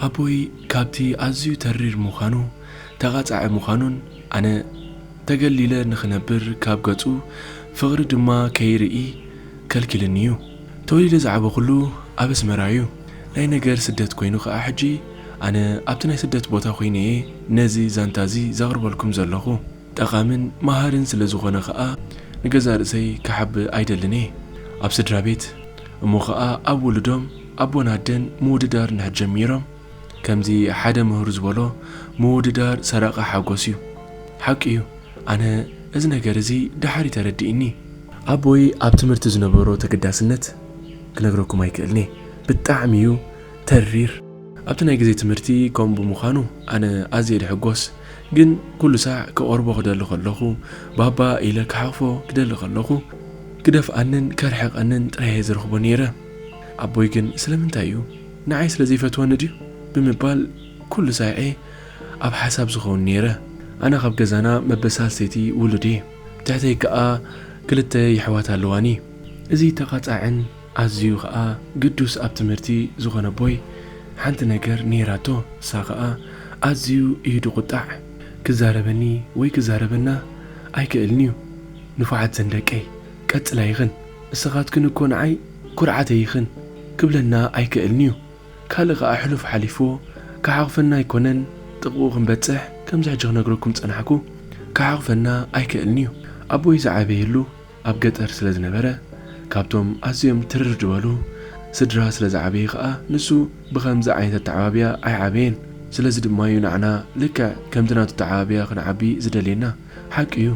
ኣቦይ ካብቲ ኣዝዩ ተሪር ምዃኑ፣ ተቓጻዒ ምዃኑን ኣነ ተገሊለ ንኽነብር ካብ ገጹ ፍቕሪ ድማ ከይርኢ ከልኪልኒ እዩ። ተወሊደ ዝዓበኹሉ ኣብ ኣስመራ እዩ። ናይ ነገር ስደት ኮይኑ ኸኣ ሕጂ ኣነ ኣብቲ ናይ ስደት ቦታ ኮይነ እየ ነዚ ዛንታ እዚ ዘቕርበልኩም ዘለኹ። ጠቓምን መሃርን ስለ ዝኾነ ኸኣ ንገዛእ ርእሰይ ክሓብእ ኣይደልን እየ። ኣብ ስድራ ቤት እሞ ኸኣ ኣብ ውሉዶም ኣቦን ኣደን ምውድዳር እንድሕር ጀሚሮም፣ ከምዚ ሓደ ምሁር ዝበሎ ምውድዳር ሰረቐ ሓጎስ እዩ። ሓቂ እዩ። ኣነ እዚ ነገር እዚ ደሓር እዩ ተረዲእኒ። ኣቦይ ኣብ ትምህርቲ ዝነበሮ ተገዳስነት ክነግረኩም ኣይክእልን እየ። ብጣዕሚ እዩ ተሪር። ኣብቲ ናይ ግዜ ትምህርቲ ከምኡ ብምዃኑ ኣነ ኣዝየ ድሕጎስ፣ ግን ኩሉ ሳዕ ክቐርቦ ክደሊ ከለኹ፣ ባባ ኢለ ክሓቕፎ ክደሊ ከለኹ፣ ክደፍኣንን ከርሕቐንን ጥራይ እየ ዝረኽቦ ነይረ። ኣቦይ ግን ስለምንታይ እዩ ንዓይ ስለ ዘይፈትወኒ ድዩ ብምባል ኩሉ ሳዕዒ ኣብ ሓሳብ ዝኸውን ነይረ። ኣነ ካብ ገዛና መበሳል ሰይቲ ውሉድ እየ። ትሕተይ ከኣ ክልተ የሕዋት ኣለዋኒ። እዚ ተቓጻዕን ኣዝዩ ከኣ ግዱስ ኣብ ትምህርቲ ዝኾነ ኣቦይ ሓንቲ ነገር ነይራቶ። እሳ ከኣ ኣዝዩ እዩ ድቑጣዕ። ክዛረበኒ ወይ ክዛረበና ኣይክእልን እዩ። ንፉዓት ዘን ደቀይ፣ ቀጽላ ኢኽን። እስኻትክን እኮ ንዓይ ኩርዓተይ ኢኽን ክብለና ኣይክእልን እዩ። ካልእ ኸኣ ሕሉፍ ሓሊፉ ክሓቕፈና ኣይኮነን፣ ጥቕኡ ክንበጽሕ ከምዚ ሕጂ ክነግረኩም ጸናሕኩ፣ ክሓቕፈና ኣይክእልን እዩ። ኣቦይ ዝዓበየሉ ኣብ ገጠር ስለ ዝነበረ፣ ካብቶም ኣዝዮም ትርር ዝበሉ ስድራ ስለ ዝዓበየ ኸኣ፣ ንሱ ብኸምዚ ዓይነት ኣተዓባብያ ኣይዓበየን። ስለዚ ድማ እዩ ንዓና ልክዕ ከምቲ ናቱ ኣተዓባብያ ክንዓቢ ዝደልየና። ሓቂ እዩ፣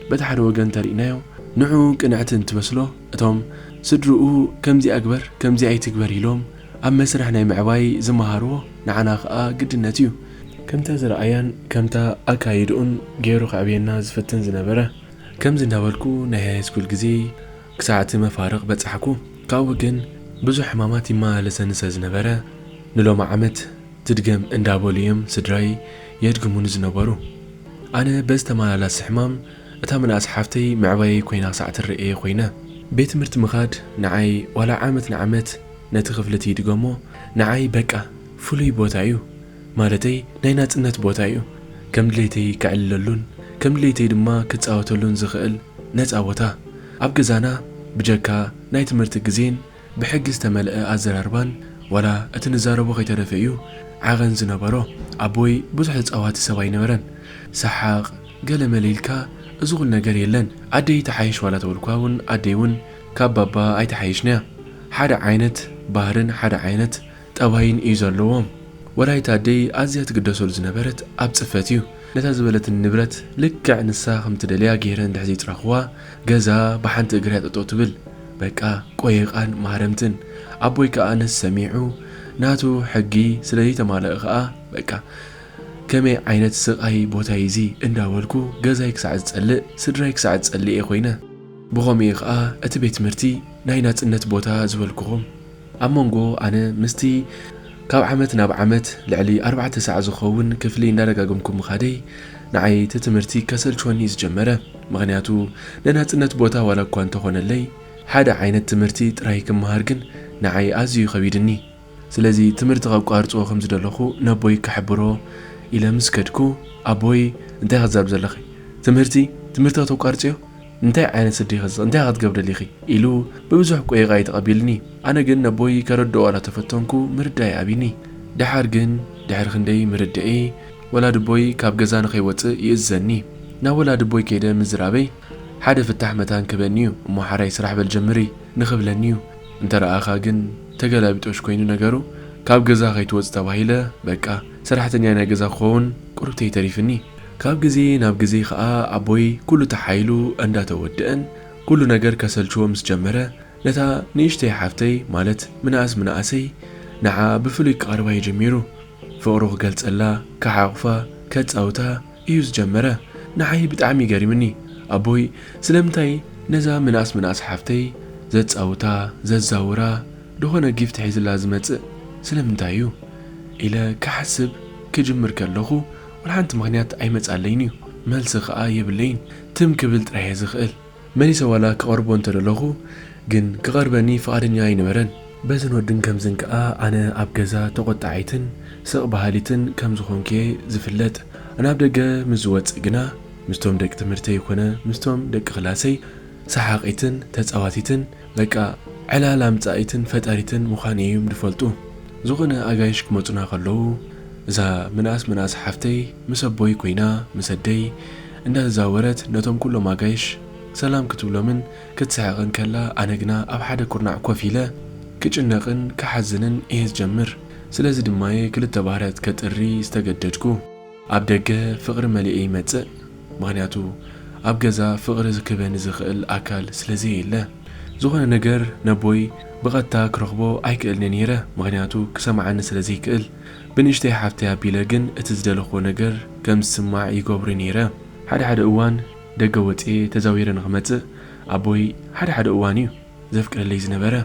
በቲ ሓደ ወገን እንተሪእናዮ፣ ንዕኡ ቅንዕቲ እንትመስሎ፣ እቶም ስድርኡ ከምዚኣ ግበር፣ ከምዚኣ ኣይትግበር ኢሎም ኣብ መስርሕ ናይ ምዕባይ ዝመሃርዎ፣ ንዓና ኸኣ ግድነት እዩ። ከምታ ዝረኣያን ከምታ ኣካይድኡን ገይሩ ከዕብየና ዝፍትን ዝነበረ። ከምዚ እንዳበልኩ ናይ ሃይስኩል ግዜ ክሳዕ እቲ መፋርቕ በጻሕኩ። ካብኡ ግን ብዙሕ ሕማማት ይመላለሰኒ ስለ ዝነበረ፣ ንሎሚ ዓመት ትድገም እንዳበሉ እዮም ስድራይ የድግሙኒ ዝነበሩ። ኣነ በዚ ተመላላሲ ሕማም እታ ምንኣስ ሓፍተይ ምዕባየይ ኮይና ክሳዕ ትረኤ ኮይነ። ቤት ትምህርቲ ምኻድ ንዓይ ዋላ ዓመት ንዓመት ነቲ ክፍሊ እቲ ይድገሞ፣ ንዓይ በቃ ፍሉይ ቦታ እዩ። ማለተይ ናይ ናጽነት ቦታ እዩ። ከም ድሌተይ ክዕልለሉን ከም ድሌተይ ድማ ክጻወተሉን ዝኽእል ነጻ ቦታ። ኣብ ገዛና ብጀካ ናይ ትምህርቲ ግዜን ብሕጊ ዝተመልአ ኣዘራርባን ዋላ እቲ ንዛረቦ ከይተረፈ እዩ ዓቐን ዝነበሮ። ኣቦይ ብዙሕ ተጻዋቲ ሰብ ኣይነበረን። ሰሓቕ ገለ መለ ኢልካ እዚ ኩሉ ነገር የለን። ኣደይ ተሓይሽ ዋላ ተበልኳ እውን ኣደይ እውን ካብ ባባ ኣይተሓይሽንያ። ሓደ ዓይነት ባህርን ሓደ ዓይነት ጠባይን እዩ ዘለዎም። ወላይታ ኣደይ ኣዝያ ትግደሰሉ ዝነበረት ኣብ ጽፈት እዩ። ነታ ዝበለትኒ ንብረት ልክዕ ንሳ ከም ትደልያ ገይረ እንድሕር ዘይጽረኽዋ፣ ገዛ ብሓንቲ እግራ ጠጠው ትብል። በቃ ቆየቃን ማህረምትን። ኣቦይ ከኣ ነዚ ሰሚዑ፣ ናቱ ሕጊ ስለ ዘይተማልአ ከኣ፣ በቃ ከመይ ዓይነት ስቓይ ቦታ እዩ እዚ እንዳበልኩ፣ ገዛይ ክሳዕ ዝጸልእ፣ ስድራይ ክሳዕ ዝጸልእ እየ ኮይነ። ብኸምኡ እዩ ከኣ እቲ ቤት ትምህርቲ ናይ ናጽነት ቦታ ዝበልኩኹም። ኣብ መንጎ ኣነ ምስቲ ካብ ዓመት ናብ ዓመት ልዕሊ ኣርባዕተ ሳዕ ዝኸውን ክፍሊ እንዳደጋገምኩ ምኻደይ፣ ንዓይ እቲ ትምህርቲ ከሰልችወኒ እዩ ዝጀመረ። ምኽንያቱ፣ ናይ ናጽነት ቦታ ዋላ እኳ እንተኾነለይ፣ ሓደ ዓይነት ትምህርቲ ጥራይ ክመሃር ግን ንዓይ ኣዝዩ ከቢድኒ። ስለዚ ትምህርቲ ከቋርጾ ከም ዝደለኹ ነቦይ ክሕብሮ ኢለ ምስ ከድኩ፣ ኣቦይ፣ "እንታይ ክትዛረብ ዘለኺ? ትምህርቲ፣ ትምህርቲ ከተቋርጽዮ? እንታይ ዓይነት ስዲ ኢኺ? እንታይ ክትገብሪ ደሊኺ?" ኢሉ ብብዙሕ ቆይቓ እዩ ተቐቢልኒ። ኣነ ግን ነቦይ ከረድኦ ዋላ ተፈተንኩ፣ ምርዳእ ይኣብይኒ። ደሓር ግን፣ ድሕሪ ክንደይ ምርድኤ፣ ወላዲ ኣቦይ ካብ ገዛ ንኸይወጽእ ይእዝዘኒ። ናብ ወላዲ ኣቦይ ከይደ ምዝራበይ፣ ሓደ ፍታሕ መታን ክበኒ እዩ፣ እሞ ሓራይ ስራሕ በል ጀምሪ ንኽብለኒ እዩ። እንተ ረኣኻ ግን ተገላቢጦሽ ኮይኑ ነገሩ፣ ካብ ገዛ ከይትወጽእ ተባሂለ፣ በቃ ሰራሕተኛ ናይ ገዛ ክኸውን ቁሩብተይ ተሪፍኒ። ካብ ግዜ ናብ ግዜ ኸኣ ኣቦይ ኩሉ ተሓይሉ እንዳተወድአን ኩሉ ነገር ከሰልችዎ ምስ ጀመረ፣ ነታ ንእሽተይ ሓፍተይ፣ ማለት ምንኣስ ምንኣሰይ፣ ንዓ ብፍሉይ ክቐርባ እዩ ጀሚሩ። ፍቕሩ ክገልጸላ፣ ክሓቑፋ፣ ከጻውታ እዩ ዝጀመረ። ንዓይ ብጣዕሚ ገሪምኒ። ኣቦይ ስለምንታይ ነዛ ምንኣስ ምንኣስ ሓፍተይ ዘጻውታ፣ ዘዛውራ፣ ዝኾነ ጊፍት ሒዝላ ዝመጽእ ስለምንታይ እዩ? ኢለ ክሓስብ ክጅምር ከለኹ፣ ወላ ሓንቲ ምኽንያት ኣይመጻለይን እዩ። መልሲ ኸኣ የብለይን። ትም ክብል ጥራይ እየ ዝኽእል። መሊሰ ዋላ ክቐርቦ እንተደለኹ፣ ግን ክቐርበኒ ፍቓደኛ ኣይነበረን። በዝን ወድን ከምዝን ከኣ ኣነ ኣብ ገዛ ተቖጣዒትን ስቕ በሃሊትን ከም ዝኾንኩ እየ ዝፍለጥ። ናብ ደገ ምስ ዝወጽእ ግና ምስቶም ደቂ ትምህርተይ ይኾነ ምስቶም ደቂ ክላሰይ ሰሓቒትን ተጻዋቲትን፣ በቃ ዕላል ኣምጻኢትን ፈጣሪትን ምዃን እዮም ዝፈልጡ። ዝኾነ ኣጋይሽ ክመጹና ከለዉ፣ እዛ ምንኣስ ምንኣስ ሓፍተይ ምስ ኣቦይ ኮይና፣ ምስ ኣደይ እንዳተዛወረት ነቶም ኩሎም ኣጋይሽ ሰላም ክትብሎምን ክትስሕቕን ከላ፣ ኣነ ግና ኣብ ሓደ ኩርናዕ ኮፍ ኢለ ክጭነቕን ክሓዝንን እየ ዝጀምር። ስለዚ ድማ'የ ክልተ ባህርያት ከጥሪ ዝተገደድኩ። ኣብ ደገ ፍቕሪ መሊኤ ይመጽእ፣ ምኽንያቱ ኣብ ገዛ ፍቕሪ ዝክበኒ ዝኽእል ኣካል ስለ ዘየለ። ዝኾነ ነገር ነቦይ ብቐጥታ ክረኽቦ ኣይክእልን እየ ነይረ፣ ምኽንያቱ ክሰምዓኒ ስለ ዘይክእል። ብንእሽተይ ሓፍተይ ኣቢለ ግን እቲ ዝደለኽዎ ነገር ከም ዝስማዕ ይገብሮ ነይረ። ሓደ ሓደ እዋን ደገ ወጺኤ ተዛዊረ ንኽመጽእ ኣቦይ ሓደ ሓደ እዋን እዩ ዘፍቅደለይ ዝነበረ።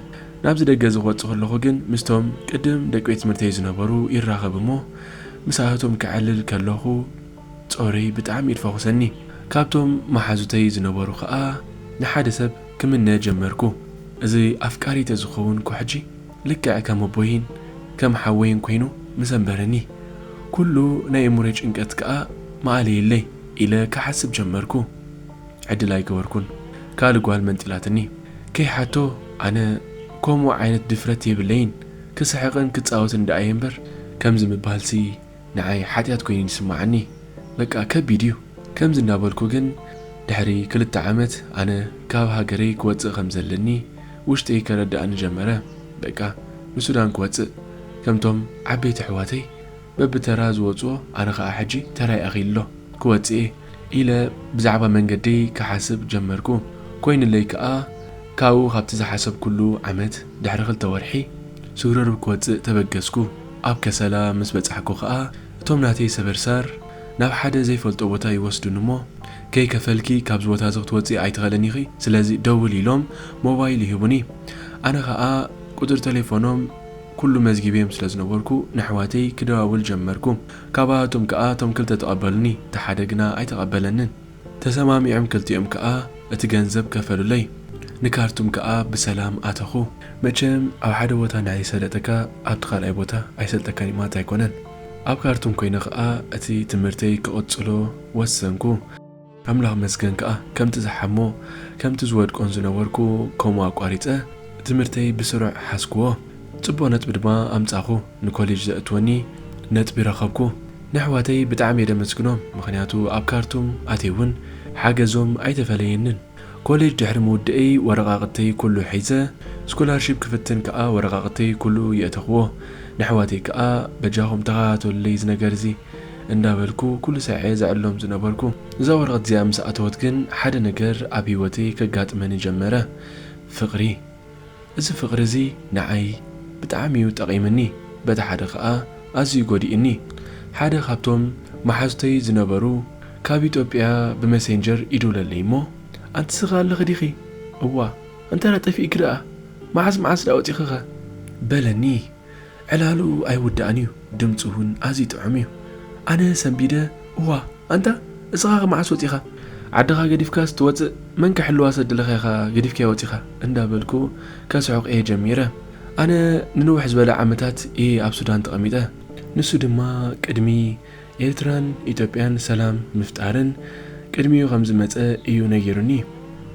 ናብዚ ደገ እዚ ክወጽእ ከለኹ ግን ምስቶም ቅድም ደቂ ቤት ትምህርተይ ዝነበሩ ይራኸብ እሞ፣ ምስኣቶም ከዕልል ከለኹ ጾረይ ብጣዕሚ ይድፈኹሰኒ። ካብቶም መሓዙተይ ዝነበሩ ኸኣ ንሓደ ሰብ ክምነ ጀመርኩ። እዚ ኣፍቃሪ ተዝኸውን እኮ ሕጂ ልክዕ ከም ኣቦይን ከም ሓወይን ኮይኑ ምሰንበረኒ። ኩሉ ናይ እምሮይ ጭንቀት ከኣ መኣለየለይ ኢለ ክሓስብ ጀመርኩ። ዕድል ኣይገበርኩን። ካልእ ጓል መንጢላትኒ። ከይሓቶ ኣነ ከምኡ ዓይነት ድፍረት የብለይን። ክስሕቕን ክጻወትን ደኣ እየ እምበር፣ ከምዚ ምባልሲ ንዓይ ሓጢኣት ኮይኑ ይስምዓኒ። በቃ ከቢድ እዩ። ከምዚ እንዳበልኩ ግን ድሕሪ ክልተ ዓመት ኣነ ካብ ሃገረይ ክወጽእ ከም ዘለኒ ውሽጠይ ከረድኣኒ ጀመረ። በቃ ንሱዳን ክወጽእ፣ ከምቶም ዓበይቲ ኣሕዋተይ በብተራ ዝወጽኦ ኣነ ኸኣ ሕጂ ተራይ ኣኺሉ ኣሎ፣ ክወጽእ እየ ኢለ ብዛዕባ መንገደይ ክሓስብ ጀመርኩ። ኮይኑለይ ከኣ ካብኡ ካብቲ ዝሓሰብኩሉ ዓመት ድሕሪ ክልተ ወርሒ ስግረሩብ ክወጽእ ተበገስኩ። ኣብ ከሰላ ምስ በጻሕኩ ኸኣ እቶም ናተይ ሰበርሳር ናብ ሓደ ዘይፈልጦ ቦታ ይወስዱኒ እሞ፣ ከይከፈልኪ ካብዚ ቦታ እዚ ክትወጺ ኣይትኽእልን ኢኺ፣ ስለዚ ደውሊ ኢሎም ሞባይል ይህቡኒ። ኣነ ኸኣ ቁጽሪ ቴሌፎኖም ኩሉ መዝጊበዮም ስለ ዝነበርኩ ንኣሕዋተይ ክደዋውል ጀመርኩ። ካብኣቶም ከኣ እቶም ክልተ ተቐበሉኒ፣ እቲ ሓደ ግና ኣይተቐበለንን። ተሰማሚዖም ክልቲኦም ከኣ እቲ ገንዘብ ከፈሉለይ። ንካርቱም ከኣ ብሰላም ኣተኹ። መቸም ኣብ ሓደ ቦታ ንዓይ ዝሰለጠካ ኣብቲ ካልኣይ ቦታ ኣይሰልጠካን እዩ ማለት ኣይኮነን። ኣብ ካርቱም ኮይነ ከኣ እቲ ትምህርተይ ክቕጽሎ ወሰንኩ። ኣምላኽ መስገን ከኣ ከምቲ ዝሓሞ ከምቲ ዝወድቆን ዝነበርኩ ከምኡ ኣቋሪጸ ትምህርተይ ብስሩዕ ሓዝክዎ። ጽቡቕ ነጥቢ ድማ ኣምጻኹ። ንኮሌጅ ዘእትወኒ ነጥቢ ረኸብኩ። ንኣሕዋተይ ብጣዕሚ እየ ደመስግኖም፣ ምኽንያቱ ኣብ ካርቱም ኣትየ እውን ሓገዞም ኣይተፈለየንን። ኮሌጅ ድሕሪ ምውድኤይ ወረቓቕተይ ኩሉ ሒዘ፣ ስኮላርሺፕ ክፍትን ከኣ ወረቓቕተይ ኩሉ የእተኽዎ። ንኣሕዋተይ ከኣ በጃኹም ተኸታተሉለይ እዚ ነገር እዚ እንዳበልኩ ኩሉ ሳዕ እየ ዘዕልሎም ዝነበርኩ። እዛ ወረቐት እዚኣ ምስ ኣተወት ግን ሓደ ነገር ኣብ ህይወተይ ከጋጥመኒ ጀመረ። ፍቕሪ። እዚ ፍቕሪ እዚ ንዓይ ብጣዕሚ እዩ ጠቒምኒ፣ በቲ ሓደ ኸኣ ኣዝዩ ጎዲእኒ። ሓደ ካብቶም መሓዙተይ ዝነበሩ ካብ ኢትዮጵያ ብመሴንጀር ይድውለለይ እሞ፣ "ኣንቲ ስኻ ኣለኺ ዲኺ? እዋ፣ እንተ ደኣ ጠፊእኪ ደኣ? መዓስ መዓስ ደኣ ወጺኺኸ?" በለኒ። ዕላሉ ኣይውዳእን እዩ፣ ድምጹ እውን ኣዝዩ ጥዑም እዩ። ኣነ ሰንቢደ፣ "እዋ፣ ኣንታ እስኻ ከ መዓስ ወጺኻ? ዓድኻ ገዲፍካስ ትወጽእ? መን ክሕልዋ ሰድለኻ ኢኻ ገዲፍካዮ ወጺኻ?" እንዳበልኩ ከስሕቕ እየ ጀሚረ። ኣነ ንንውሕ ዝበለ ዓመታት እየ ኣብ ሱዳን ተቐሚጠ። ንሱ ድማ ቅድሚ ኤርትራን ኢትዮጵያን ሰላም ምፍጣርን ቅድሚኡ ከም ዝመጸ እዩ ነጊሩኒ።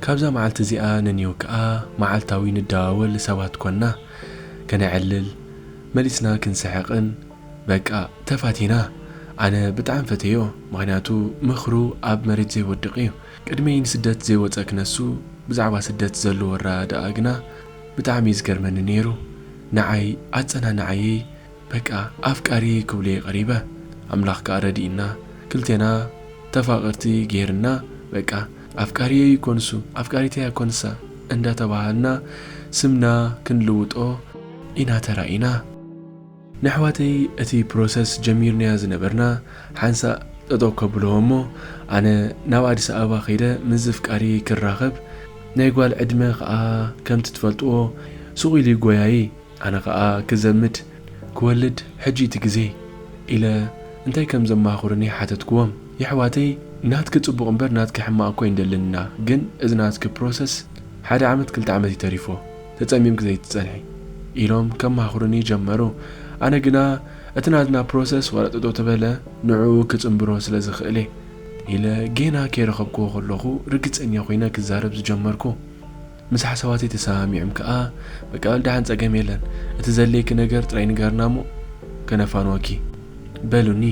ካብዛ መዓልቲ እዚኣ ነንዮ ከኣ መዓልታዊ ንደዋወል ሰባት ኮንና። ከነዕልል፣ መሊስና ክንስሕቕን፣ በቃ ተፋቲና። ኣነ ብጣዕሚ ፈትየዮ፣ ምኽንያቱ ምኽሩ ኣብ መሬት ዘይወድቕ እዩ። ቅድመይ ንስደት ዘይወጸ ክነሱ፣ ብዛዕባ ስደት ዘለዎ ኣረዳድኣ ግና ብጣዕሚ እዩ ዝገርመኒ ነይሩ። ንዓይ ኣጸናንዓየይ፣ በቃ ኣፍቃሪ ክብሎ እየ ቀሪበ። ኣምላኽ ከኣ ረዲእና፣ ክልቴና ተፋቐርቲ ገይርና፣ በቃ ኣፍቃሪየይ እኮ ንሱ፣ ኣፍቃሪተይ እኮ ንሳ እንዳተባሃልና ስምና ክንልውጦ ኢና ተራኢና። ንኣሕዋተይ እቲ ፕሮሰስ ጀሚርናዮ ዝነበርና ሓንሳእ ጠጠው ከብልዎ እሞ፣ ኣነ ናብ ኣዲስ ኣበባ ከይደ ምስ ዝፍቃሪ ክራኸብ፣ ናይ ጓል ዕድመ ከኣ ከምቲ ትፈልጥዎ ሱቕ ኢሉ እዩ ጎያዪ። ኣነ ከኣ ክዘምድ፣ ክወልድ፣ ሕጂ እቲ ግዜ ኢለ እንታይ ከም ዘማኽሩኒ ሓተትክዎም። የሕዋተይ፣ ናትኪ ጽቡቕ እምበር ናትኪ ሕማቕ እኮ ኣይንደልን ኢና፣ ግን እዚ ናትኪ ፕሮሰስ ሓደ ዓመት ክልተ ዓመት እዩ ተሪፎ፣ ተጸሚምኪ ዘይትጸንሒ። ኢሎም ከማኽሩኒ ጀመሩ። ኣነ ግና እቲ ናትና ፕሮሰስ ወረጥጦ ተበለ ንዕኡ ክጽንብሮ ስለ ዝኽእል እየ ኢለ ጌና ከይረኸብክዎ ከለኹ ርግጸኛ ኮይነ ክዛረብ ዝጀመርኩ። ምስ ሓሳባተይ ተሰማሚዖም ከኣ በቃ ደሓን ጸገም የለን፣ እቲ ዘድልየኪ ነገር ጥራይ ንገርና እሞ ከነፋንወኪ በሉኒ።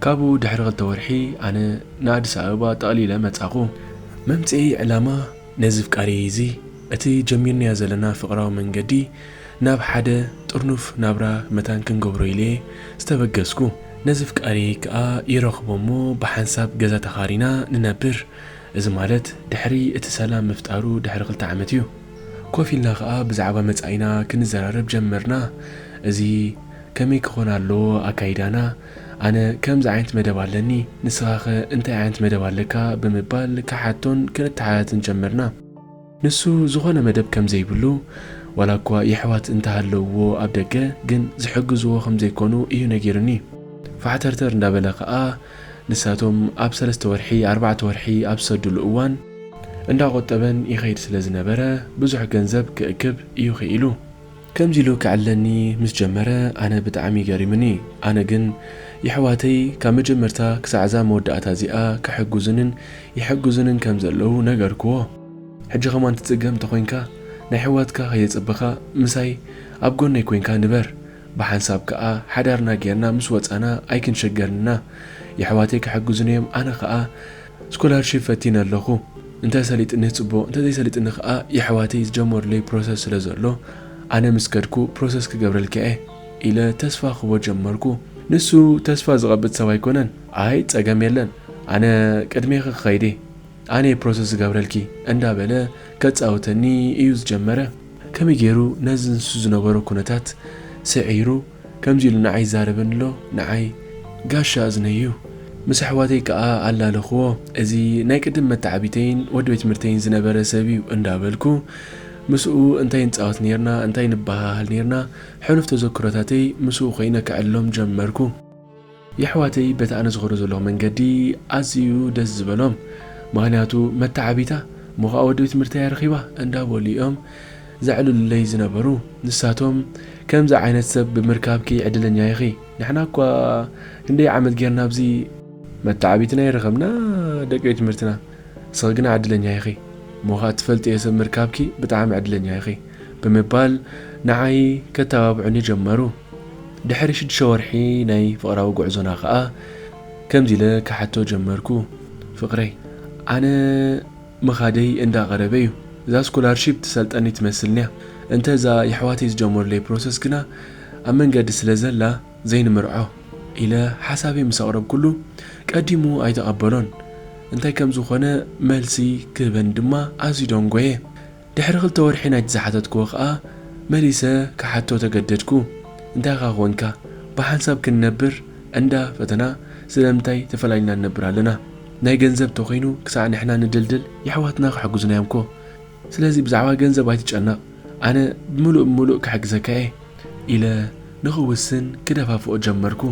ካብኡ ድሕሪ ክልተ ወርሒ ኣነ ንኣዲስ ኣበባ ጠቕሊለ መጻኹ። መምጽኤይ ዕላማ ነዚ ፍቃረይ እዚ እቲ ጀሚርናዮ ዘለና ፍቕራዊ መንገዲ ናብ ሓደ ጥርኑፍ ናብራ መታን ክንገብሮ ኢለ ዝተበገስኩ። ነዚ ፍቃረይ ከኣ ይረኽቦ እሞ ብሓንሳብ ገዛ ተኻሪና ንነብር። እዚ ማለት ድሕሪ እቲ ሰላም ምፍጣሩ ድሕሪ ክልተ ዓመት እዩ። ኮፍ ኢልና ከኣ ብዛዕባ መጻኢና ክንዘራረብ ጀመርና። እዚ ከመይ ክኾን ኣለዎ ኣካይዳና? ኣነ ከምዚ ዓይነት መደብ ኣለኒ፣ ንስኻኸ እንታይ ዓይነት መደብ ኣለካ? ብምባል ክሓቶን ክንተሓታትን ጀመርና። ንሱ ዝኾነ መደብ ከም ዘይብሉ፣ ዋላ እኳ የሕዋት እንተሃለውዎ ኣብ ደገ፣ ግን ዝሕግዝዎ ከም ዘይኮኑ እዩ ነጊሩኒ። ፋሕተርተር እንዳበለ ከኣ ንሳቶም ኣብ ሰለስተ ወርሒ፣ ኣርባዕተ ወርሒ ኣብ ዝሰድሉ እዋን እንዳቆጠበን ይኸይድ ስለ ዝነበረ ብዙሕ ገንዘብ ክእክብ እዩ ኽኢሉ። ከምዚ ኢሉ ክዕለኒ ምስ ጀመረ ኣነ ብጣዕሚ ገሪሙኒ። ኣነ ግን የሕዋተይ ካብ መጀመርታ ክሳዕ እዛ መወዳእታ እዚኣ ክሕግዙንን ይሕግዙንን ከም ዘለዉ ነገርክዎ። ሕጂ ከማን ትጽገም እንተኾይንካ ናይ የሕዋትካ ከየጸበኻ ምሳይ ኣብ ጎነይ ኮይንካ ንበር። ብሓንሳብ ከኣ ሓዳርና ጌርና ምስ ወጻና ኣይክንሸገርን ኢና። የሕዋተይ ክሕግዙኒ እዮም፣ ኣነ ከኣ ስኮላርሺፕ ፈቲነ ኣለኹ። እንተ ሰሊጥኒ ጽቡቕ፣ እንተ ዘይሰሊጥኒ ከኣ የሕዋተይ ዝጀመሩለይ ፕሮሰስ ስለ ዘሎ ኣነ ምስ ከድኩ ፕሮሰስ ክገብረልኪ እየ ኢለ ተስፋ ክህቦ ጀመርኩ። ንሱ ተስፋ ዝቐብጽ ሰብ ኣይኮነን። ኣይ ጸገም የለን፣ ኣነ ቅድሜኺ ክኸይድ እየ፣ ኣነ እየ ፕሮሰስ ዝገብረልኪ እንዳበለ ከጻውተኒ እዩ ዝጀመረ። ከመይ ገይሩ ነዚ ንሱ ዝነበሮ ኩነታት ስዒሩ ከምዚ ኢሉ ንዓይ ይዛረበኒ ኣሎ? ንዓይ ጋሻ እዝነይ እዩ። ምስ ኣሕዋተይ ከኣ ኣላለኽዎ። እዚ ናይ ቅድም መተዓቢተይን ወዲ ቤት ትምህርተይን ዝነበረ ሰብ እዩ እንዳበልኩ ምስኡ እንታይ ንጻወት ኔርና፣ እንታይ ንበሃሃል ኔርና፣ ሕሉፍ ተዘክሮታተይ ምስኡ ኮይነ ከዕልሎም ጀመርኩ። የሕዋተይ በቲ ኣነ ዝኸዶ ዘለኹ መንገዲ ኣዝዩ ደስ ዝበሎም። ምኽንያቱ መተዓቢታ እሞ ኸኣ ወዲ ቤት ትምህርተይ ረኺባ እንዳበሉ እዮም ዘዕልሉለይ ዝነበሩ። ንሳቶም ከምዚ ዓይነት ሰብ ብምርካብኪ ዕድለኛ ኢኺ። ንሕና እኳ ክንደይ ዓመት ጌርና ኣብዚ መተዓቢትና ይረኸብና ደቂ ቤት ትምህርትና። ንስኺ ግና ዕድለኛ ኢኺ። እሞ ኸኣ ትፈልጥዮ ሰብ ምርካብኪ ብጣዕሚ ዕድለኛ ኢኺ ብምባል ንዓይ ከተባብዑኒ ጀመሩ። ድሕሪ ሽዱሽተ ወርሒ ናይ ፍቕራዊ ጉዕዞና ኸኣ ከምዚ ኢለ ክሓቶ ጀመርኩ። ፍቕረይ፣ ኣነ ምኻደይ እንዳቐረበ እዩ። እዛ ስኮላርሺፕ ትሰልጠኒ ትመስልንያ። እንተ እዛ የሕዋተይ ዝጀመሩለይ ፕሮሰስ ግና ኣብ መንገዲ ስለ ዘላ ዘይንምርዖ ኢለ ሓሳበይ ምስ ኣቕረብኩሉ ቀዲሙ ኣይተቐበሎን። እንታይ ከም ዝኾነ መልሲ ክህበኒ ድማ ኣዝዩ ደንጎየ። ድሕሪ ክልተ ወርሒ ናይቲ ዝሓተትክዎ ኸኣ መሊሰ ክሓቶ ተገደድኩ። እንታይ ኸኣ ኮንካ? ብሓንሳብ ክንነብር እንዳ ፈተና ስለምንታይ ተፈላሊና ንነብር ኣለና? ናይ ገንዘብ ተኾይኑ ክሳዕ ንሕና ንድልድል የሕዋትና ክሕግዙና እዮም እኮ። ስለዚ ብዛዕባ ገንዘብ ኣይትጨነቕ፣ ኣነ ብምሉእ ብምሉእ ክሕግዘካ እየ ኢለ ንኽውስን ክደፋፍኦ ጀመርኩ።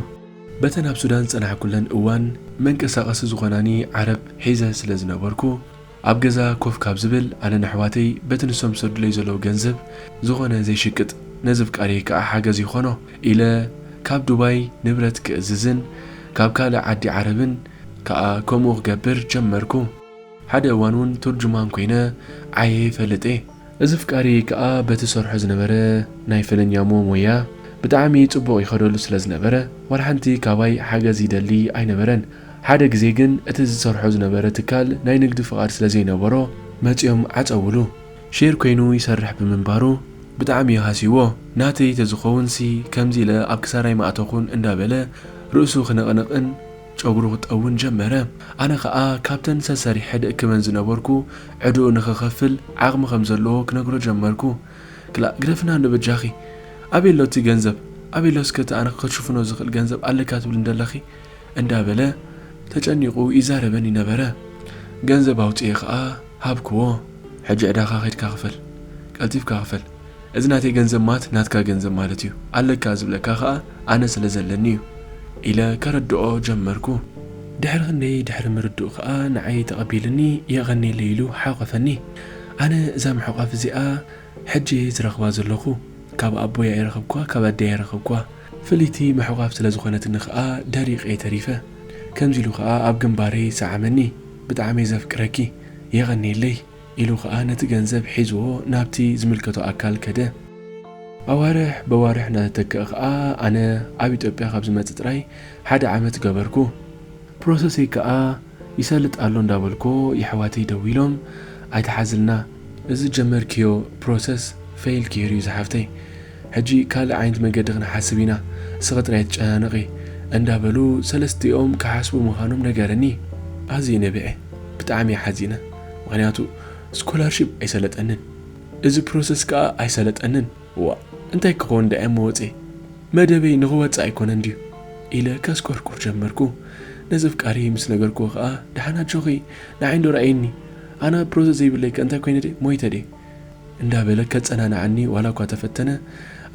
በተን ኣብ ሱዳን ዝጸናሕኩለን እዋን መንቀሳቐሲ ዝኾናኒ ዓረብ ሒዘ ስለ ዝነበርኩ፣ ኣብ ገዛ ኮፍ ካብ ዝብል ኣነን ኣሕዋተይ በቲ ንሶም ዝሰዱለይ ዘለዉ ገንዘብ ዝኾነ ዘይሽቅጥ ነዚ ፍቃረይ ከኣ ሓገዝ ይኾኖ ኢለ ካብ ዱባይ ንብረት ክእዝዝን ካብ ካልእ ዓዲ ዓረብን ከኣ ከምኡ ክገብር ጀመርኩ። ሓደ እዋን እውን ትርጅማን ኮይነ ዓየ ይፈልጥ እየ። እዚ ፍቃሪ ከኣ በቲ ሰርሖ ዝነበረ ናይ ፈለኛሞ ሞያ ብጣዕሚ ጽቡቕ ይኸደሉ ስለ ዝነበረ ዋላ ሓንቲ ካባይ ሓገዝ ይደሊ ኣይነበረን። ሓደ ግዜ ግን እቲ ዝሰርሖ ዝነበረ ትካል ናይ ንግዲ ፍቓድ ስለ ዘይነበሮ መጺኦም ዓጸውሉ። ሼር ኮይኑ ይሰርሕ ብምንባሩ ብጣዕሚ እዩ ሃስይዎ። ናተይ ተዝኸውንሲ ከምዚ ኢለ ኣብ ክሳራይ ምኣተኹን እንዳበለ ርእሱ ክነቕንቕን ጨጉሩ ክጠውን ጀመረ። ኣነ ኸኣ ካብተን ሰሰሪሐ ድእክበን ዝነበርኩ ዕድኡ ንኽኸፍል ዓቕሚ ከም ዘለዎ ክነግሮ ጀመርኩ። ክላእ ግደፍና እንዶ በጃኺ፣ ኣበይ ኣሎ እቲ ገንዘብ? ኣበይ ኣሎ እስከ እቲ ኣነ ክሽፍኖ ዝኽእል ገንዘብ ኣለካ ትብሊ እንደለኺ? እንዳበለ ተጨኒቑ ይዛረበኒ ነበረ። ገንዘብ ኣውጽኤ ኸኣ ሃብክዎ። ሕጂ ዕዳኻ ኸይድካ ክፈል፣ ቀልጢፍካ ክፈል። እዚ ናተይ ገንዘብ ማለት ናትካ ገንዘብ ማለት እዩ። ኣለካ ዝብለካ ኸኣ ኣነ ስለ ዘለኒ እዩ ኢለ ከረድኦ ጀመርኩ። ድሕሪ ክንደይ ድሕሪ ምርድኡ ኸኣ ንዓይ ተቐቢልኒ የቐንየለይ ኢሉ ሓቖፈኒ። ኣነ እዛ ምሕቋፍ እዚኣ ሕጂ እየ ዝረኽባ ዘለኹ። ካብ ኣቦይ ኣይረኸብኳ፣ ካብ ኣደይ ኣይረኸብኳ። ፍልይቲ ምሕቋፍ ስለ ዝኾነትኒ ኸኣ ደሪቐ ተሪፈ። ከምዚ ኢሉ ኸኣ ኣብ ግንባረይ ሰዓመኒ። "ብጣዕሚ እየ ዘፍቅረኪ፣ የቐንየለይ" ኢሉ ኸኣ ነቲ ገንዘብ ሒዝዎ ናብቲ ዝምልከቶ ኣካል ከደ። ኣዋርሕ በዋርሕ እናተተክአ ኸኣ ኣነ ኣብ ኢትዮጵያ ካብ ዝመጽእ ጥራይ ሓደ ዓመት ገበርኩ። ፕሮሰሰይ ከኣ ይሰልጥ ኣሎ እንዳበልኮ የሕዋተይ ደዊሎም፣ "ኣይትሓዝልና፣ እዚ ጀመርክዮ ፕሮሰስ ፌል ጌሩ እዩ ዝሓፍተይ። ሕጂ ካልእ ዓይነት መንገዲ ክንሓስብ ኢና፣ እስኺ ጥራይ ኣይትጨናነቒ" እንዳበሉ ሰለስቲኦም ክሓስቡ ምዃኖም ነገረኒ። ኣዝየ ነቢዐ፣ ብጣዕሚ እየ ሓዚነ። ምኽንያቱ ስኮላርሺፕ ኣይሰለጠንን፣ እዚ ፕሮሰስ ከኣ ኣይሰለጠንን። "ዋእ፣ እንታይ ክኸውን ደኣ እሞ ወጼ? መደበይ ንኽወጽእ ኣይኮነን ድዩ?" ኢለ ከስኮርኩር ጀመርኩ። ነዚ ኣፍቃሪየይ ምስ ነገርኩዎ ከኣ፣ "ደሓን ኣጆኺ፣ ንዓይ እንዶ ረኣይኒ። ኣነ ፕሮሰስ ዘይብለይ ከ እንታይ ኮይነ ድየ? ሞይተ ድየ?" እንዳበለ ከጸናንዓኒ ዋላ እኳ ተፈተነ፣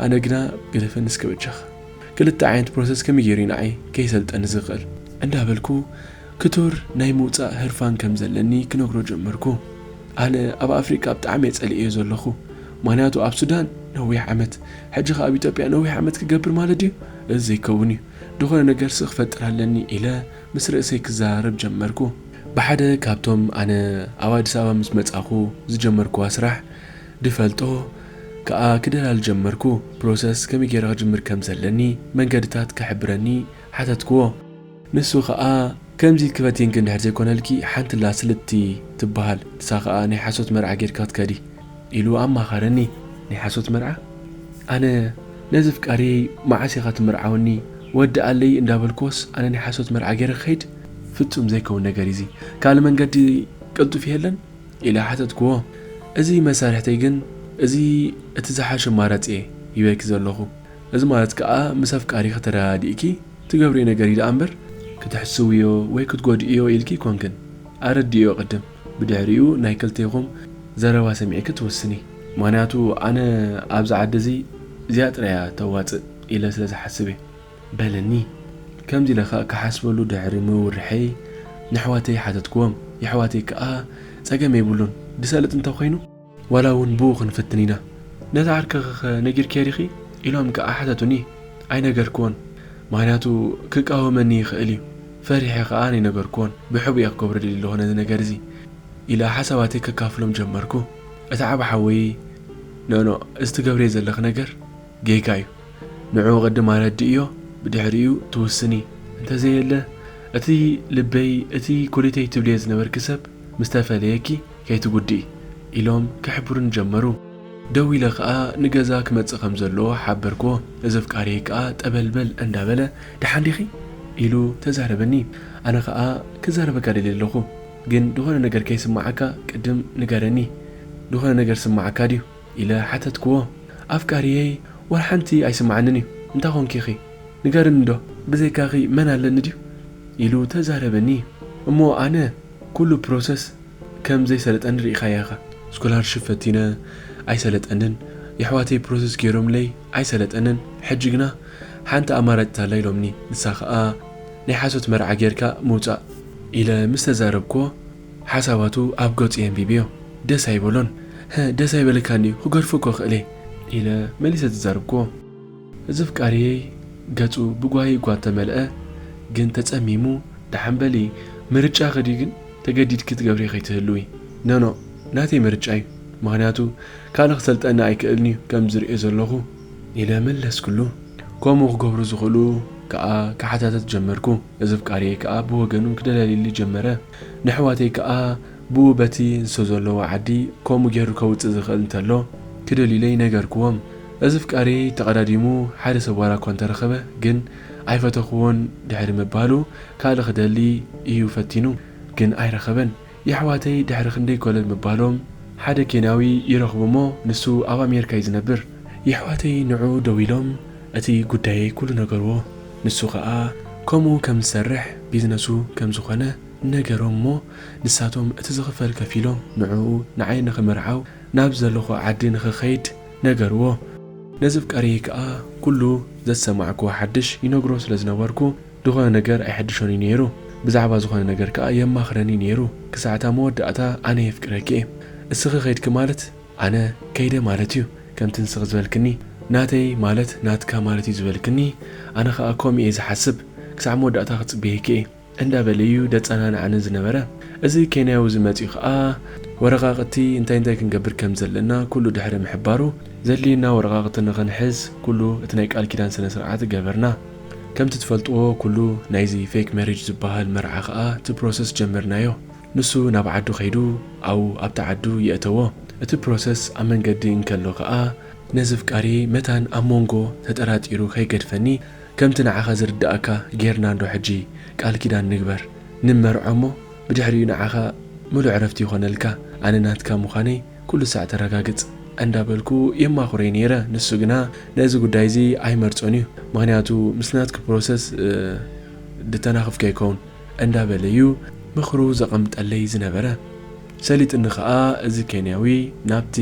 ኣነ ግና "ግደፈኒ እስከ በጃኻ። ክልተ ዓይነት ፕሮሰስ ከመይ ገይሩ እዩ ንዓይ ከይሰልጠኒ ዝኽእል?" እንዳበልኩ ክቱር ናይ ምውጻእ ህርፋን ከም ዘለኒ ክነግሮ ጀመርኩ። ኣነ ኣብ ኣፍሪቃ ብጣዕሚ እየ ጸሊኤዮ ዘለኹ። ምኽንያቱ ኣብ ሱዳን ነዊሕ ዓመት፣ ሕጂ ኸኣ ኣብ ኢትዮጵያ ነዊሕ ዓመት ክገብር ማለት ድዩ? እዚ ዘይከውን እዩ። ዝኾነ ነገር ሲ ክፈጥር ኣለኒ ኢለ ምስ ርእሰይ ክዘራረብ ጀመርኩ። ብሓደ ካብቶም ኣነ ኣብ ኣዲስ ኣበባ ምስ መጻኹ ዝጀመርኩዋ ስራሕ ድፈልጦ ከኣ ክደላል ጀመርኩ። ፕሮሰስ ከመይ ገይረ ክጅምር ከም ዘለኒ መንገድታት ክሕብረኒ ሓተትክዎ። ንሱ ኸኣ፣ "ከምዚ ኢልኪ ፈቲንኪ እንድሕር ዘይኮነልኪ፣ ሓንቲ ኣላ ስልቲ ትበሃል፣ ንሳ ኸኣ ናይ ሓሶት መርዓ ጌርካ ትከዲ" ኢሉ ኣማኸረኒ። ናይ ሓሶት መርዓ? ኣነ ነዚ ኣፍቃሪየይ "መዓስ ኢኻ ትምርዓወኒ? ወድኣለይ" እንዳበልክዎስ ኣነ ናይ ሓሶት መርዓ ጌረ ክኸይድ? ፍጹም ዘይከውን ነገር እዩ እዚ። ካልእ መንገዲ ቅልጡፍ የለን? ኢለ ሓተትክዎ። እዚ መሳርሕተይ ግን፣ "እዚ እቲ ዝሓሸ ኣማራጺ እየ ሂበኪ ዘለኹ። እዚ ማለት ከኣ ምስ ኣፍቃሪኺ ተረዳዲእኪ ትገብርዮ ነገር እዩ ደኣ እምበር፣ ክትሕስውዮ ወይ ክትጎድእዮ ኢልኪ ኣይኮንክን። ኣረድእዮ ቅድም፣ ብድሕሪኡ ናይ ክልቴኹም ዘረባ ሰሚዕኪ ትውስኒ። ምኽንያቱ ኣነ ኣብዚ ዓዲ እዚ እዚኣ ጥራይ እያ ተዋጽእ ኢለ ስለ ዝሓስብ እየ" በለኒ። ከምዚ ኢለ ከኣ ክሓስበሉ ድሕሪ ምውርሐይ፣ ንኣሕዋተይ ሓተትክዎም። የሕዋተይ ከኣ፣ "ጸገም የብሉን፣ ድሰልጥ እንተኾይኑ፣ ዋላ እውን ብኡ ክንፍትን ኢና። ነታ ዓርከኺኸ ነጊርክያ ዲኺ?" ኢሎም ከኣ ሓተቱኒ። ኣይነገርክዎን፣ ምኽንያቱ ክቃወመኒ ይኽእል እዩ። ፈሪሐ ከኣ ኣይነገርክዎን። ብሕቡእ እየ ክገብሮ ደልየ ኣለኹ ነዚ ነገር እዚ ኢለ ሓሳባተይ ከካፍሎም ጀመርኩ። እቲ ዓቢ ሓወይ፣ "ኖኖ፣ እዚ ትገብርዮ ዘለኺ ነገር ጌጋ እዩ። ንዕኡ ቅድም ኣረድእዮ፣ ብድሕሪኡ ትውስኒ። እንተዘየለ፣ እቲ ልበይ፣ እቲ ኩሊተይ ትብልዮ ዝነበርኪ ሰብ ምስ ተፈለየኪ ከይትጉድኢ" ኢሎም ክሕብሩኒ ጀመሩ። ደዊለ ከኣ ንገዛ ክመጽእ ከም ዘለዎ ሓበርክዎ። እዚ ኣፍቃሪየይ ከኣ ጠበልበል እንዳበለ፣ "ደሓን ዲኺ?" ኢሉ ተዛረበኒ። ኣነ ከኣ፣ "ክዛረበካ ደልየ ኣለኹ፣ ግን ዝኾነ ነገር ከይስምዓካ ቅድም ንገረኒ። ዝኾነ ነገር ስምዓካ ድዩ?" ኢለ ሓተትክዎ። ኣፍቃሪየይ፣ "ዋላ ሓንቲ ኣይስምዓንን እዩ። እንታይ ኾንኪ ኢኺ? ንገርኒ እንዶ፣ ብዘይካኺ መን ኣለኒ ድዩ?" ኢሉ ተዛረበኒ። እሞ ኣነ ኩሉ ፕሮሰስ ከም ዘይሰለጠኒ ርኢኻያ ኢኻ። ስኮላርሺፕ ፈቲነ ኣይሰለጠንን፣ የሕዋተይ ፕሮሰስ ገይሮምለይ ኣይሰለጠንን። ሕጂ ግና ሓንቲ ኣማራጺት ኣላ ኢሎምኒ፣ ንሳ ኸኣ ናይ ሓሶት መርዓ ጌርካ ምውጻእ ኢለ ምስ ተዛረብክዎ፣ ሓሳባቱ ኣብ ገጹ የንቢብዮ። ደስ ኣይበሎን። "ህእ፣ ደስ ኣይበለካን ድዩ? ክገድፎ እኮ እኽእል እየ" ኢለ መሊሰ ተዛረብክዎ። እዚ ኣፍቃሪየይ ገጹ ብጓሂ እኳ እንተመልአ፣ ግን ተጸሚሙ፣ "ደሓን በሊ፣ ምርጫኺ ድዩ ግን? ተገዲድኪ ትገብርዮ ከይትህልዊ?" "ኖኖ፣ ናተይ ምርጫ እዩ። ምኽንያቱ ካልእ ክሰልጠኒ ኣይክእልን እዩ ከም ዝርእዮ ዘለኹ" ኢለ መለስክሉ። ከምኡ ክገብሩ ዝኽእሉ ከኣ ክሓታተት ጀመርኩ። እዚ ኣፍቃሪየይ ከኣ ብወገኑ ክደላልየለይ ጀመረ። ንኣሕዋተይ ከኣ ብኡ በቲ ንሱ ዘለዎ ዓዲ ከምኡ ገይሩ ከውጽእ ዝኽእል እንተሎ ክደልዩለይ ነገርክዎም። እዚ ኣፍቃሪየይ ተቐዳዲሙ ሓደ ሰብ ዋላ እኳ እንተረኸበ፣ ግን ኣይፈተኽዎን ድሕሪ ምባሉ ካልእ ክደሊ እዩ ፈቲኑ፣ ግን ኣይረኸበን። የሕዋተይ ድሕሪ ክንደይ ኮለል ምባሎም ሓደ ኬንያዊ ይረኽቡ እሞ ንሱ ኣብ ኣሜሪካ እዩ ዝነብር። የሕዋተይ ንዕኡ ደዊሎም እቲ ጉዳየይ ኩሉ ነገርዎ። ንሱ ኸኣ ከምኡ ከም ዝሰርሕ ቢዝነሱ ከም ዝኾነ ነገሮም እሞ ንሳቶም እቲ ዝኽፈል ከፊሎም ንዕኡ ንዓይ ንኽምርዓው ናብ ዘለኹ ዓዲ ንኽኸይድ ነገርዎ። ነዚ ኣፍቃሪየይ ከኣ ኩሉ ዘሰማዕክዎ ሓድሽ ይነግሮ ስለ ዝነበርኩ ዝኾነ ነገር ኣይሕድሾን እዩ ነይሩ። ብዛዕባ ዝኾነ ነገር ከኣ የማኽረኒ ነይሩ። ክሳዕ እታ መወዳእታ ኣነ የፍቅረኪ እየ። እስኺ ከይድኪ ማለት ኣነ ከይደ ማለት እዩ። ከምቲ ንስኺ ዝበልክኒ ናተይ ማለት ናትካ ማለት እዩ ዝበልክኒ፣ ኣነ ኸኣ ከምኡ እየ ዝሓስብ፣ ክሳዕ መወዳእታ ክጽበየኪ እየ እንዳበለ እዩ ደጸናንዓኒ ዝነበረ። እዚ ኬንያዊ እዚ መጺኡ ኸኣ ወረቓቕቲ እንታይ እንታይ ክንገብር ከም ዘለና ኩሉ ድሕሪ ምሕባሩ፣ ዘድልየና ወረቓቕቲ ንኽንሕዝ ኩሉ እቲ ናይ ቃል ኪዳን ስነ ስርዓት ገበርና። ከምቲ ትፈልጥዎ ኩሉ ናይዚ ፌክ ሜሪጅ ዝበሃል መርዓ ኸኣ እቲ ፕሮሰስ ጀመርናዮ። ንሱ ናብ ዓዱ ከይዱ ኣብኡ ኣብቲ ዓዱ የእተዎ። እቲ ፕሮሰስ ኣብ መንገዲ እንከሎ ኸኣ ነዚ ፍቃሪ መታን ኣብ መንጎ ተጠራጢሩ ከይገድፈኒ፣ ከምቲ ንዓኻ ዝርድኣካ ጌርና እንዶ ሕጂ ቃል ኪዳን ንግበር፣ ንመርዖ እሞ ብድሕሪኡ ንዓኻ ምሉእ ዕረፍቲ ይኾነልካ፣ ኣነ ናትካ ምዃነይ ኩሉ ሳዕ ተረጋግጽ እንዳበልኩ የማኽሮይ ነይረ። ንሱ ግና ነዚ ጉዳይ እዚ ኣይመርጾን እዩ። ምኽንያቱ ምስ ናትኪ ፕሮሰስ፣ እ፣ ድተናኽፍከ ይከውን እንዳበለ እዩ ምኽሩ ዘቐምጠለይ ዝነበረ። ሰሊጥኒ ኸኣ እዚ ኬንያዊ ናብቲ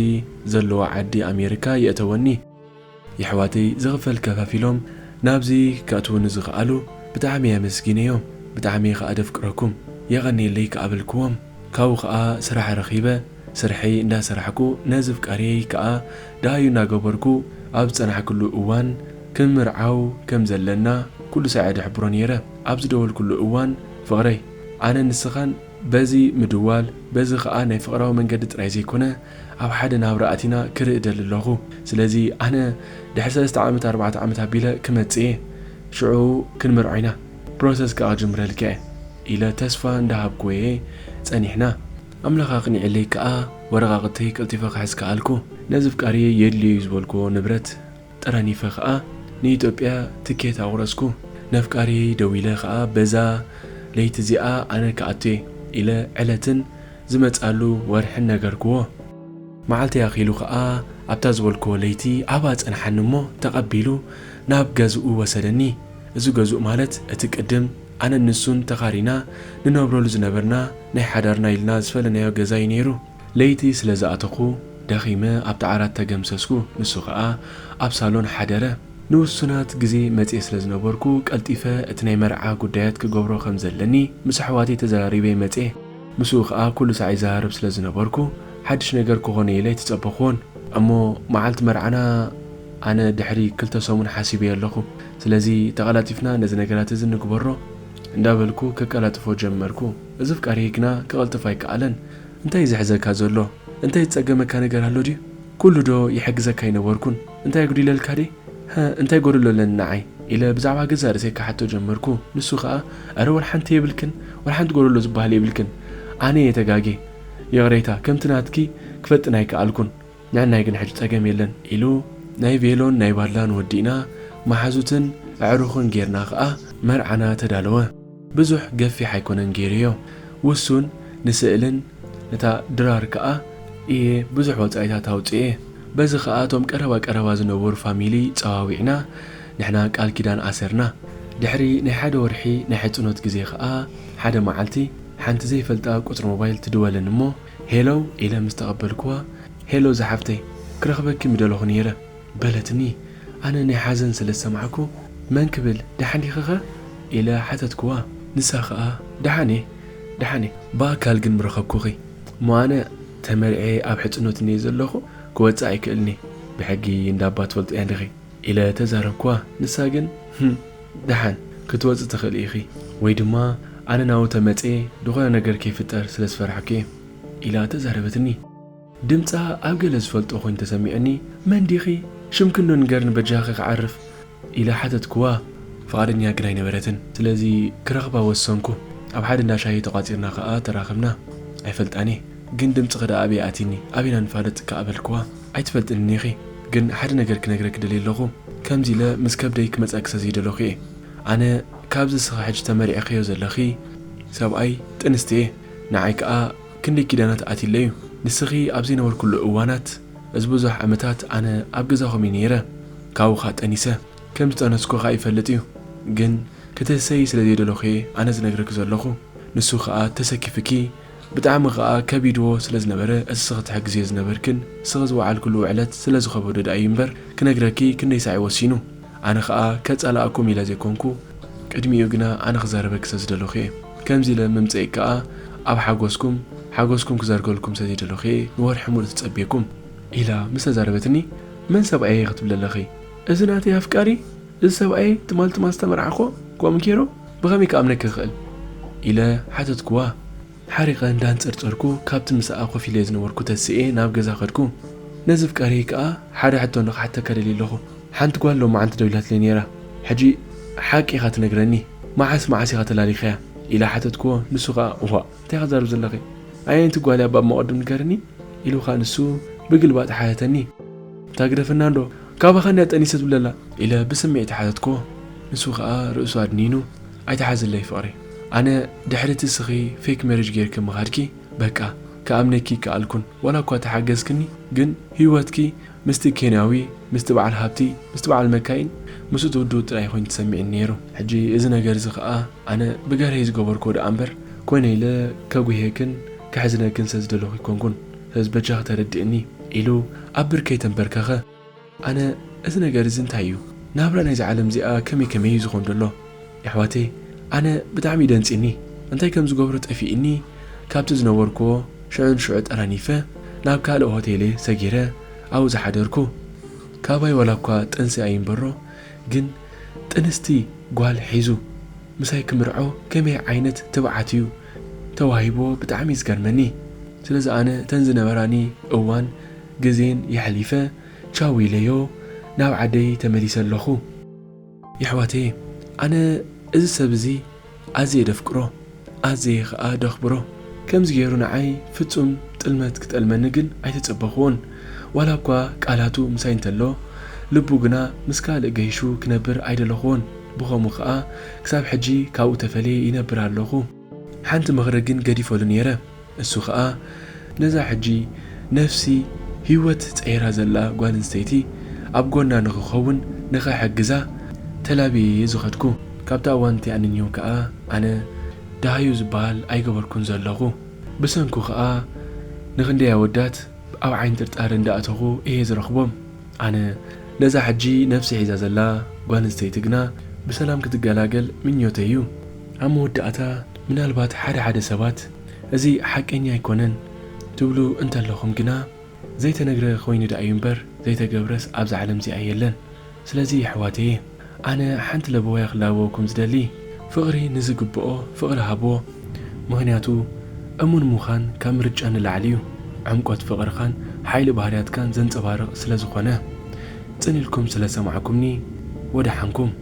ዘለዎ ዓዲ ኣሜሪካ የእተወኒ። የሕዋተይ ዝኽፈል ከፋፊሎም ናብዚ ከእትውኒ ዝኸኣሉ ብጣዕሚ እየ ኣመስጊነዮም። ብጣዕሚ እየ ኸኣ ደፍቅረኩም። የቐንየለይ ከኣ በልክዎም። ካብኡ ኸኣ ስራሕ ረኺበ። ስርሐይ እንዳሰራሕኩ ነዚ ፍቃሪየይ ከኣ ደሃዩ እናገበርኩ ኣብ ዝጸናሕክሉ እዋን ክምርዓው ከም ዘለና ኩሉ ሳዕ እየ ደሕብሮ ነይረ። ኣብ ዝደወልኩሉ እዋን፣ ፍቕረይ፣ ኣነ ንስኻን በዚ ምድዋል፣ በዚ ኸኣ ናይ ፍቕራዊ መንገዲ ጥራይ ዘይኮነ፣ ኣብ ሓደ ናብራ ኣቲና ክርኢ እደሊ ኣለኹ። ስለዚ ኣነ ድሕሪ ሰለስተ ዓመት፣ ኣርባዕተ ዓመት ኣቢለ ክመጽእ እየ። ሽዑ ክንምርዖ ኢና። ፕሮሰስ ከኣ ክጅምረልኪ እየ ኢለ ተስፋ እንዳሃብኩዎ እየ ጸኒሕና። ኣምላኽ ኣቕኒዕለይ ከኣ ወረቓቕተይ ቀልጢፈ ክሕዝ ከኣልኩ። ነዚ ፍቃሪየይ የድልዮ እዩ ዝበልኩዎ ንብረት ጠራኒፈ ኸኣ ንኢትዮጵያ ትኬት ኣቑረጽኩ። ነፍቃሪየይ ደዊለ ኸኣ በዛ ለይቲ እዚኣ ኣነ ክኣቱ እየ ኢለ ዕለትን ዝመጻሉ ወርሕን ነገርክዎ። መዓልቲ ኣኺሉ ኸኣ ኣብታ ዝበልክዎ ለይቲ ኣብኣ ጸንሓኒ እሞ ተቐቢሉ ናብ ገዝኡ ወሰደኒ። እዚ ገዝኡ ማለት እቲ ቅድም ኣነን ንሱን ተኻሪና ንነብረሉ ዝነበርና ናይ ሓዳርና ኢልና ዝፈለናዮ ገዛ እዩ ነይሩ። ለይቲ ስለ ዝኣተኹ ደኺመ ኣብቲ ዓራት ተገምሰስኩ። ንሱ ኸኣ ኣብ ሳሎን ሓደረ። ንውሱናት ግዜ መጽየ ስለ ዝነበርኩ ቀልጢፈ እቲ ናይ መርዓ ጉዳያት ክገብሮ ከም ዘለኒ ምስ ኣሕዋተይ ተዘራሪበ መጽየ። ምስኡ ኸኣ ኩሉ ሳዕ ይዘራረብ ስለ ዝነበርኩ ሓድሽ ነገር ክኾነ ኢለ ኣይተጸበኽዎን። እሞ መዓልቲ መርዓና ኣነ ድሕሪ ክልተ ሰሙን ሓሲበዮ ኣለኹ። ስለዚ ተቐላጢፍና ነዚ ነገራት እዚ ንግበሮ እንዳበልኩ ከቀላጥፎ ጀመርኩ። እዚ ፍቃሪየይ ግና ክቐልጥፍ ኣይከኣለን። እንታይ እዩ ዝሕዘካ ዘሎ? እንታይ ዝጸገመካ ነገር ኣሎ ድዩ? ኩሉ ዶ ይሕግዘካ ኣይነበርኩን? እንታይ ኣጉዲለልካ ድየ? ሀ፣ እንታይ ጎደሎ ኣለኒ ንዓይ? ኢለ ብዛዕባ ገዛእ ርእሰይ ክሓቶ ጀመርኩ። ንሱ ኸኣ፣ "ኣረ ወላ ሓንቲ የብልክን፣ ወላ ሓንቲ ጎደሎ ዝበሃል የብልክን። ኣነ እየ ተጋግየ። ይቕሬታ፣ ከምቲ ናትኪ ክፈጥን ኣይከኣልኩን። ንዕናይ ግን ሕጂ ጸገም የለን" ኢሉ ናይ ቬሎን ናይ ባላን ወዲእና፣ መሓዙትን ኣዕሩኽን ጌርና ኸኣ መርዓና ተዳለወ። ብዙሕ ገፊሕ ኣይኮነን ጌረዮ። ውሱን ንስእልን ነታ ድራር ከኣ እየ ብዙሕ ወጻኢታት ኣውጽኤ። በዚ ከኣ እቶም ቀረባ ቀረባ ዝነበሩ ፋሚሊ ጸዋዊዕና ንሕና ቃል ኪዳን ኣሰርና። ድሕሪ ናይ ሓደ ወርሒ ናይ ሕጽኖት ግዜ ከኣ ሓደ መዓልቲ ሓንቲ ዘይፈልጣ ቁጽሪ ሞባይል ትድወልን እሞ፣ "ሄሎ" ኢለ ምስ ተቐበልክዋ፣ "ሄሎ ዝሓፍተይ፣ ክረኽበኪ ምደለኹ ነይረ" በለትኒ። ኣነ ናይ ሓዘን ስለ ዝሰማዕኩ፣ "መን ክብል? ደሓን ዲኺኸ?" ኢለ ሓተትክዋ። ንሳ ኸኣ፣ "ደሓን እየ፣ ደሓን እየ፣ ብኣካል ግን ምረኸብኩኺ እሞ ኣነ ተመርዕየ ኣብ ሕጽኖት እየ ዘለኹ፣ ክወጽእ ኣይክእልን እየ፣ ብሕጊ እንዳ ኣባ ትፈልጥያ ዲኺ?" ኢለ ተዛረብክዋ። ንሳ ግን፣ "ህም፣ ደሓን ክትወጺ ትኽእሊ ኢኺ፣ ወይ ድማ ኣነ ናብኡ ተመጽየ ዝኾነ ነገር ከይፍጠር ስለ ዝፈራሕኩ እየ" ኢላ ተዛረበትኒ። ድምጻ ኣብ ገለ ዝፈልጦ ኮይኑ ተሰሚዑኒ፣ "መን ዲኺ? ሽምኪ እንዶ ንገርኒ በጃኺ ክዓርፍ" ኢለ ሓተትክዋ። ፍቓደኛ ግን ኣይነበረትን። ስለዚ ክረኽባ ወሰንኩ። ኣብ ሓደ እንዳ ሻሂ ተቋጺርና ከኣ ተራኸብና። ኣይፈልጣን እየ፣ ግን ድምጽኺ ደኣ ኣበይ ኣቲኒ? ኣበይ ኢና ንፋለጥ ከኣ በልክዋ። "ኣይትፈልጥንን ኢኺ፣ ግን ሓደ ነገር ክነግረኪ ደልየ ኣለኹ። ከምዚ ኢለ ምስ ከብደይ ክመጻኪ ስለ ዘይደለኹ እየ። ኣነ ካብዚ እስኺ ሕጂ ተመሪዕኽዮ ዘለኺ ሰብኣይ ጥንስቲ እየ። ንዓይ ከኣ ክንደይ ኪዳናት ኣትይለይ እዩ። ንስኺ ኣብ ዘይነበርክሉ እዋናት፣ እዚ ብዙሕ ዓመታት ኣነ ኣብ ገዛኹም እየ ነይረ፣ ካብኡ ኸኣ ጠኒሰ። ከም ዝጠነስኩ ኸኣ ይፈልጥ እዩ። ግን ክትህሰዪ ስለ ዘይደለኹ እየ ኣነ ዝነግረኪ ዘለኹ። ንሱ ኸኣ ተሰኪፍኪ፣ ብጣዕሚ ኸኣ ከቢድዎ ስለ ዝነበረ፣ እስኺ ትሕግዝዮ ዝነበርክን፣ እስኺ ዝወዓልክሉ ውዕለት ስለ ዝኸበዶ ደኣ እዩ እምበር፣ ክነግረኪ ክንደይ ሳዕ እዩ ወሲኑ። ኣነ ኸኣ ከጸላእኩም ኢለ ዘይኮንኩ፣ ቅድሚኡ ግና ኣነ ክዛረበኪ ስለ ዝደለኹ እየ። ከምዚ ኢለ ምምጸእኪ ከኣ ኣብ ሓጎስኩም፣ ሓጎስኩም ክዘርገልኩም ስለ ዘይደለኹ እየ ንወርሒ ሙሉእ ተጸብየኩም" ኢላ ምስ ተዛረበትኒ፣ መን ሰብኣየ ክትብሊ ኣለኺ? እዚ ናተይ ኣፍቃሪ? እዚ ሰብኣየ ትማል ትማል ዝተመርዓኾ? ከምኡ ገይሩ? ብኸመይ ክኣምነኪ ይኽእል? ኢለ ሓተትክዋ። ሓሪቐ እንዳንጸርጸርኩ ካብቲ ምስኣ ኮፍ ኢለ ዝነበርኩ ተሲኤ ናብ ገዛ ከድኩ። ነዚ ፍቃሪ ከኣ ሓደ ሕቶ ንኽሓተካ ደልየ ኣለኹ። ሓንቲ ጓል ሎማዓንቲ ደዊላትለይ ነይራ። ሕጂ ሓቂ ኢኻ ትነግረኒ፣ መዓስ መዓስ ኢኻ ተላሊኻያ? ኢለ ሓተትክዎ። ንሱ ከኣ እዋእ እንታይ ኢኻ ትዛረቢ ዘለኺ? ኣየነይቲ ጓል እያ እባ እሞ ቅድም ንገርኒ? ኢሉ ከኣ ንሱ ብግልባጥ ሓተተኒ። እታ ግደፈና እንዶ፣ ካባኻ እንድያ ጠኒሰ ትብለላ? ኢለ ብስምዒት ሓተትክዎ። ንሱ ከኣ ርእሱ ኣድኒኑ፣ ኣይትሓዝለይ ፍቕረይ። ኣነ ድሕሪ እቲ እስኺ ፌክ ሜሬጅ ጌርኪ ምኻድኪ፣ በቃ፣ ክኣምነኪ ኣይከኣልኩን። ዋላ እኳ ተሓገዝክኒ፣ ግን ህይወትኪ ምስቲ ኬንያዊ፣ ምስቲ በዓል ሃብቲ፣ ምስቲ በዓል መካይን፣ ምስኡ ትውድኡ ጥራይ ኮይኑ ተሰሚዕኒ ነይሩ። ሕጂ እዚ ነገር እዚ ኸኣ ኣነ ብገርሀይ ዝገበርክዎ ደኣ እምበር፣ ኮይነ ኢለ ከጉህየክን ከሕዝነክን ስለ ዝደለኹ ኣይኮንኩን። ስለዚ በጃኺ ተረድእኒ፣ ኢሉ ኣብ ብርከይ ተንበርከኸ። ኣነ፣ እዚ ነገር እዚ እንታይ እዩ? ናብራ ናይዛ ዓለም እዚኣ ከመይ ከመይ እዩ ዝኾን ዘሎ? የሕዋተይ፣ ኣነ ብጣዕሚ እዩ ደንጺኒ። እንታይ ከም ዝገብሮ ጠፊእኒ፣ ካብቲ ዝነበርክዎ ሽዑ ንሽዑ ጠራኒፈ፣ ናብ ካልእ ሆቴል እየ ሰጊረ ኣብኡ ዝሓደርኩ። ካባይ ዋላ እኳ ጥንሲ ኣይንበሮ፣ ግን ጥንስቲ ጓል ሒዙ ምሳይ ክምርዖ ከመይ ዓይነት ትብዓት እዩ ተዋሂብዎ ብጣዕሚ እዩ ዝገርመኒ። ስለዚ ኣነ እተን ዝነበራኒ እዋን ግዜን የሕሊፈ ቻው ኢለዮ ናብ ዓደይ ተመሊሰ ኣለኹ። የሕዋተየ፣ ኣነ እዚ ሰብ እዚ ኣዝየ ደፍቅሮ፣ ኣዝየ ኸኣ ደኽብሮ። ከምዚ ገይሩ ንዓይ ፍጹም ጥልመት ክጠልመኒ ግን ኣይተጸበኽዎን። ዋላ እኳ ቃላቱ ምሳይ እንተሎ፣ ልቡ ግና ምስ ካልእ ገይሹ ክነብር ኣይደለኽዎን። ብኸምኡ ኸኣ ክሳብ ሕጂ ካብኡ ተፈልየ ይነብር ኣለኹ። ሓንቲ ምኽሪ ግን ገዲፈሉ ነይረ። እሱ ኸኣ ነዛ ሕጂ ነፍሲ ህይወት ጸይራ ዘላ ጓል ኣንስተይቲ ኣብ ጎና ንኽኸውን ንኽሕግዛ ተላብየ እየ ዝኸድኩ። ካብታ እዋን እቲኣ ንንየው ከኣ ኣነ ደሃዩ ዝበሃል ኣይገበርኩን ዘለኹ። ብሰንኩ ኸኣ ንኽንደይ ኣወዳት ኣብ ዓይኒ ጥርጣረ እንዳኣተኹ እየ ዝረኽቦም። ኣነ ነዛ ሕጂ ነፍሲ ሒዛ ዘላ ጓል ኣንስተይቲ ግና ብሰላም ክትገላገል ምኞተይ እዩ። ኣብ መወዳእታ ምናልባት ሓደ ሓደ ሰባት እዚ ሓቀኛ ኣይኮነን ትብሉ እንተለኹም ግና ዘይተነግረ ኮይኑ ደኣ እዩ እምበር ዘይተገብረስ ኣብዛ ዓለም እዚኣ የለን። ስለዚ የሕዋተየ ኣነ ሓንቲ ለበዋይ ክላበወኩም ዝደሊ፣ ፍቕሪ ንዝግብኦ ፍቕሪ ሃብዎ። ምኽንያቱ እሙን ምዃን ካብ ምርጫ ንላዕሊ እዩ። ዕምቆት ፍቕርኻን ሓይሊ ባህርያትካን ዘንጸባርቕ ስለ ዝኾነ። ጽን ኢልኩም ስለ ሰማዕኩምኒ ወደሓንኩም።